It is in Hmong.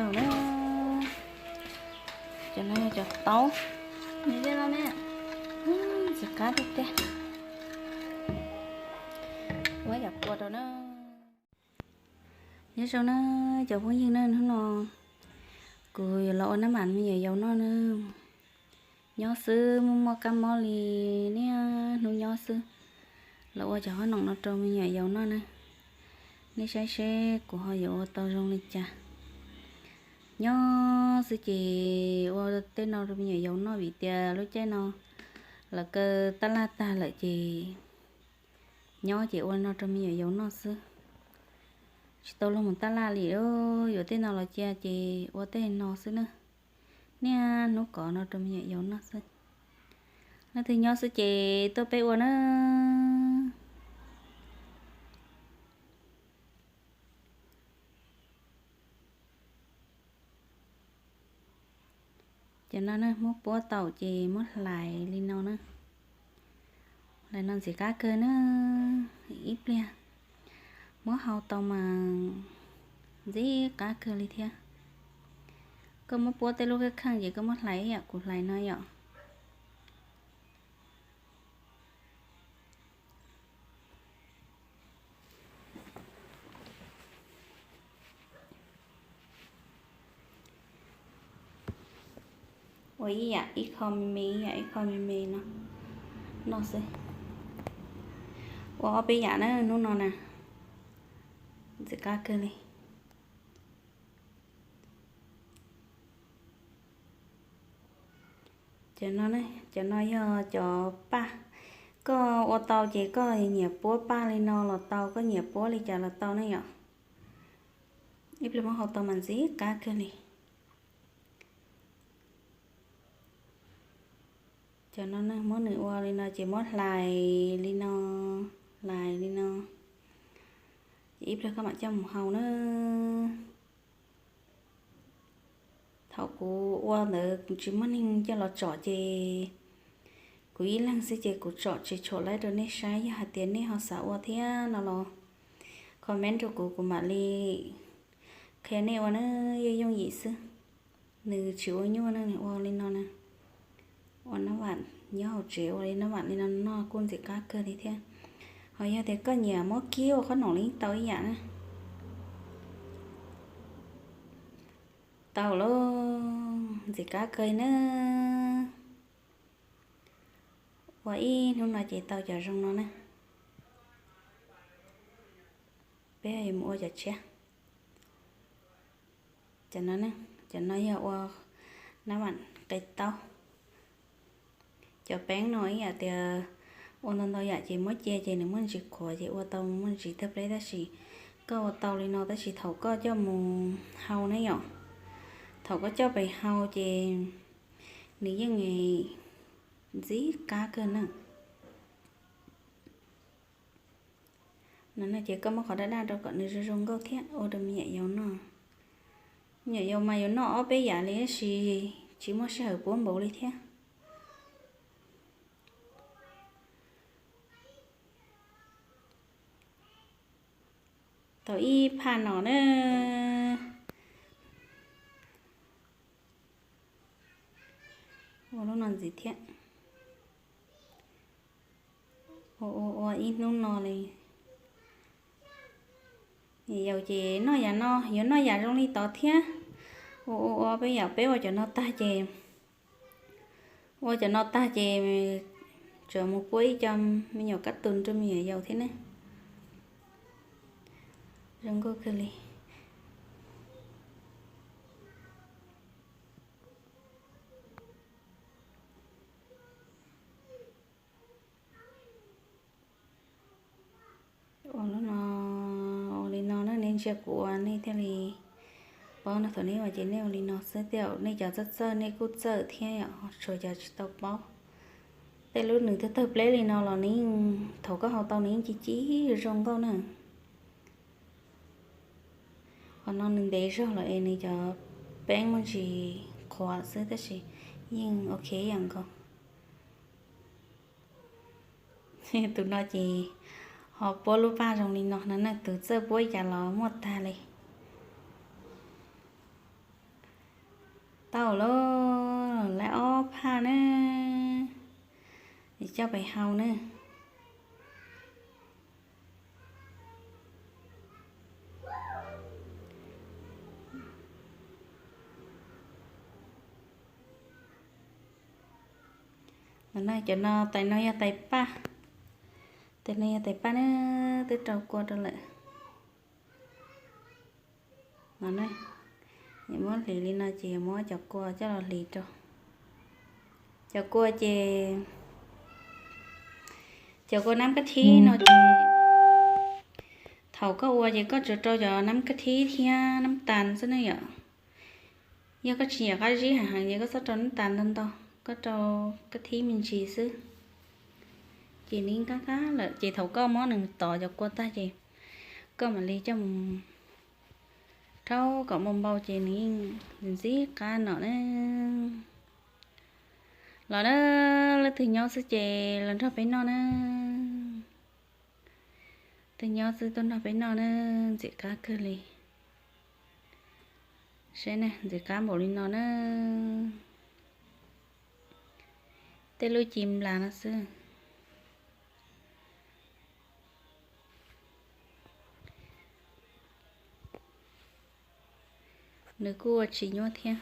Cov no yog cov taub, ntxim qab tiag tiag. Muab yam pua rau na. Nyob zoo na cov phooj ywg na, hnub no kuv yuav los ua nab mam me nyuam yaus noj na. Nyob xwb, muaj muaj kab mob li niaj hnub nyob xwb, los ua cov qhob noom no rau me nyuam yaus noj na. Nej saib seb kuv ho yuav ua tau zoo li cas. Nyob xwb ces ua tej no rau me nyuam yaus noj vim tias lub caij no lawv kaw tab laj tag lawm ces nyob ces ua no rau me nyuam yaus noj xwb. Tsis tau luag mus tab laj li, yuav tej no los cia ces ua tej no xwb na. Niaj hnub kov no rau me nyuam yaus noj xwb. Leej twg nyob xwb ces tuaj peb ua na. Cov no na muab puab tau ces muab hlais li no na. Hlais no ntxim qab kawg na. Ib pliag muab hau tau mas ntxim qab kawg li thiab. Koj muab puab tej lub kheej kheej ces koj muab hlais ib yam kuv hlais no yom. Ua ib yam ib qho me me, ib yam ib qho me me no, no xwb. Ua ob peb yam na hnub no na, ntxim qab kawg li. Cov no, cov no yog cov paj. Koj ua tau ces koj nyiam puab paj li no los tau, koj nyiam puab li cas los tau ne yom. Ib pliag muab hau tau mas ntxim qab kawg li. Cov no muab nws ua li no ces muab hlais li no, hlais li no. Ces ib pliag koj mam coj mus hau na. Thaum kuv ua ntawd kuv tsis muaj neeg coj los tsom ces kuv ib leeg xwb ces kuv tsom tsis tshuam laib rau nej saib. Yog hais tias nej ho xav ua thiab no los comment rau kuv, kuv mam li qhia nej ua na, yooj yooj yim xwb. Nws tsis ua nyuaj na, nws ua li no na. Ua nab vam nyob hauv tsev ua li nab vam li no noj kuj ntxim qab kawg li thiab. Ho yog tias koj nyiam muab kib ua qhob noom los yeej tau ib yam na. Tau lauj, ntxim qab kawg na. Ua ib hnub no ces tau cov zoo no na. Peb yuav mus ua cov tshiab. Cov no, cov no yog ua nab vam qe taub. Cov peeb no ib yam tias ua ntau ntau yam ces muab cia ces nws muaj ntsis qhuav ces ua tau muaj ntsis tawg pleb, tab sis koj ua tau li no tab sis thaum koj coj mus hau ne yom, thaum koj coj pes hau ces nws yeej ntxim qab kawg na. No ces koj muab qhov daj daj rau kom nws zoo zoo nkauj thiab ua rau me nyuam yaus noj. Me nyuam yaus mas yuav noj ob peb yam li tab sis tsis muaj sij hawm puab npaum li thiab. Tau ib phaj no na. Ua lub no ntxiv thiab. Ua ua ua ib hnub no li. Yaus ces noj yam no, yuav noj yam zoo li tod thiab. Ua ua ua peb yam, peb ua cov no tag ces, ua cov no tag ces tsuas mus puab ib co me nyuam kab tus rau me nyuam yaus thiab ne. Zoo nkauj kawg li. Ua lub no, ua li no na, nej ntsia kuv ua nej thiaj li paub no. Thaum nej ua ces nej ua li no xwb, tej zaum nej cov txawj txawj nej kuj txawj thiab yom, tshuav cov tsis tau paub. Tej lub nws tawg tawg pleb li no los nws yeej, thaum koj hau tau nws yeej ci ci zoo nkauj na. Qhov no nws ntev zog lawm es nws cov peeb muaj ntsis qhuav xwb tab sis yeej ok yam nkaus. Tus no ces ho puab lub paj zoo li no na, tus txawj puab cas los muaj tag li. Tau lawm, lawv ob phaj na, es coj pem hau na. Cov no, tais no yog tais paj, tais no yog tais paj na, twb rau kua rau lawm. No, muab hliv li no ces muab cov kua coj los hliv rau. Cov kua ces, cov kua nab kab thib no ces thaum koj ua ces koj tsuas rau cov nab kab thib thiab nab tas xwb ne yom. Yog koj tsis nyiam qab zib heev heev ces koj txhob rau nab tas ntau ntau, koj rau kab thib me ntsis xwb, ces nws yeej qab qab lawm. Ces thaum koj muab nws tov cov kua tag ces koj mam li coj mus rhaub kom npau npau ces nws yeej ntxim qab no na. Los na, leej twg nyob xwb ces los nrog peb noj na. Twg nyob xwb tuaj nrog peb noj na, ntxim qab kawg li. Saib na, ntxim qab npaum li no na. Tej lub ci nplas no xwb. Nws kuj ua tsis nyuaj thiab.